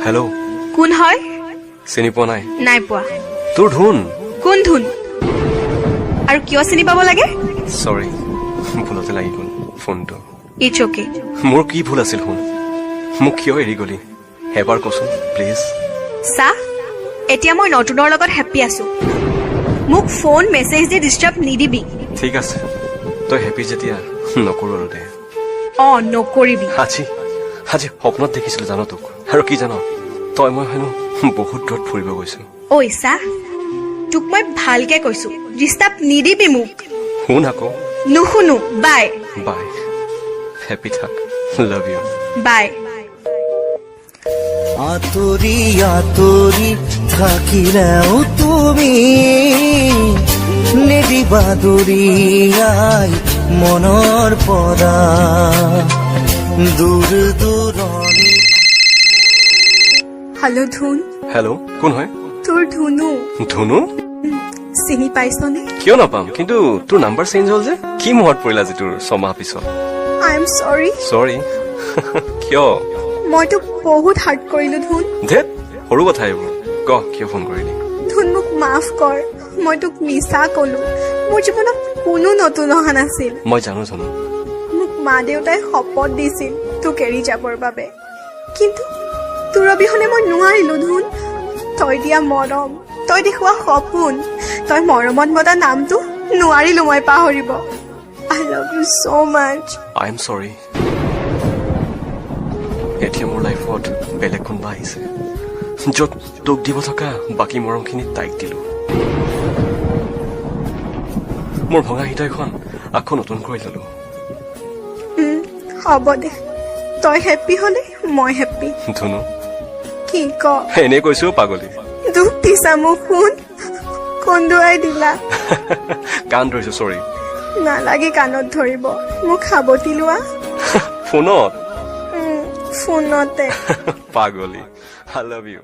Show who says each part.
Speaker 1: Hello'.
Speaker 2: কোন হয়?
Speaker 1: চিনি পোৱা নাই?
Speaker 2: নাই পোৱা।
Speaker 1: তোৰ ধুন।
Speaker 2: কোন ধুন আৰু কিয় চিনি পাব লাগে?
Speaker 1: চৰি, ভুলতে লাগি গ'ল ফোনটো।
Speaker 2: It's okay.
Speaker 1: মোৰ কি ভুল আছিল শুন? মোক কিয় এৰি গ'লি এবাৰ কচোন প্লিজ।
Speaker 2: চা, এতিয়া মই নতুনৰ লগত হেপ্পী আছো। মোক ফোন মেছেজ দি ডিষ্টাৰ্ব নিদিবি।
Speaker 1: ঠিক আছে, তই হেপী যেতিয়া নকৰো আৰু দে।
Speaker 2: অ, নকৰিবি।
Speaker 1: আজি সপোনত দেখিছিলো জান তোক। আৰু কি জান, তই মই হেনো বহুত দূৰত ফুৰিব গৈছো।
Speaker 2: ঐ চা, তোক মই ভালকে কৈছো, ডিষ্টাৰ্ব নিদিবি মোক।
Speaker 1: শুন আকৌ।
Speaker 2: নুশুনো, বাই।
Speaker 1: বাই, হেপী থাক, love you.
Speaker 2: বাই।
Speaker 3: আঁতৰি আঁতৰি থাকিলেও তুমি নিদিবা দূৰীয়াই মনৰ পৰা দূৰ দূৰণি।
Speaker 2: হেল্ল' ধুন।
Speaker 1: হেল্ল', কোন হয়?
Speaker 2: তোৰ ধুনু।
Speaker 1: ধুনু?
Speaker 2: চিনি পাইছনে?
Speaker 1: কিয় নাপাম? কিন্তু তোৰ নাম্বাৰ চেঞ্জ হ'ল যে, কি মনত পৰিল আজি তোৰ 6 মাহ পিছত?
Speaker 2: I am sorry.
Speaker 1: চৰি কিয়?
Speaker 2: মই তোক বহুত হাৰ্ট কৰিলো ধুন।
Speaker 1: ধেত, সৰু কথা এইবোৰ। ক, কিয় ফোন কৰিলি?
Speaker 2: ধুন, মোক মাফ কৰ। মই তোক মিছা কলো। মোৰ জীৱনত কোনো নতুন অহা নাছিল।
Speaker 1: মই জানো জানো।
Speaker 2: মোক মা দেউতাই শপত দিছিল তোক এৰি যাবৰ বাবে, কিন্তু তোৰ অবিহনে মই নোৱাৰিলো ধুন। তই দিয়া মৰম, তই দেখুওৱা সপোন, তই মৰমত মতা নামটো নোৱাৰিলো মই পাহৰিব। I love you so much.
Speaker 1: I am sorry. এতিয়া মোৰ লাইফত বেলেগ কোনোবা আহিছে, য'ত তোক দিব থকা বাকী মৰমখিনি তাইক দিলো। মোৰ ভঙা হৃদয়খন আকৌ নতুন কৰি ললো।
Speaker 2: হ'ব দে, তই হেপ্পী হ'লে মই হেপ্পী।
Speaker 1: ধুনু।
Speaker 2: কি ক?
Speaker 1: এনেই কৈছো পাগলী।
Speaker 2: দুখ দিছা মোক শুন, কন্দুৱাই দিলা।
Speaker 1: কাণ ধৰিছো, চৰি।
Speaker 2: নালাগে কাণত ধৰিব, মোক সাৱটি লোৱা।
Speaker 1: ফোনত?
Speaker 2: ফোনতে।
Speaker 1: পাগলী, I love you.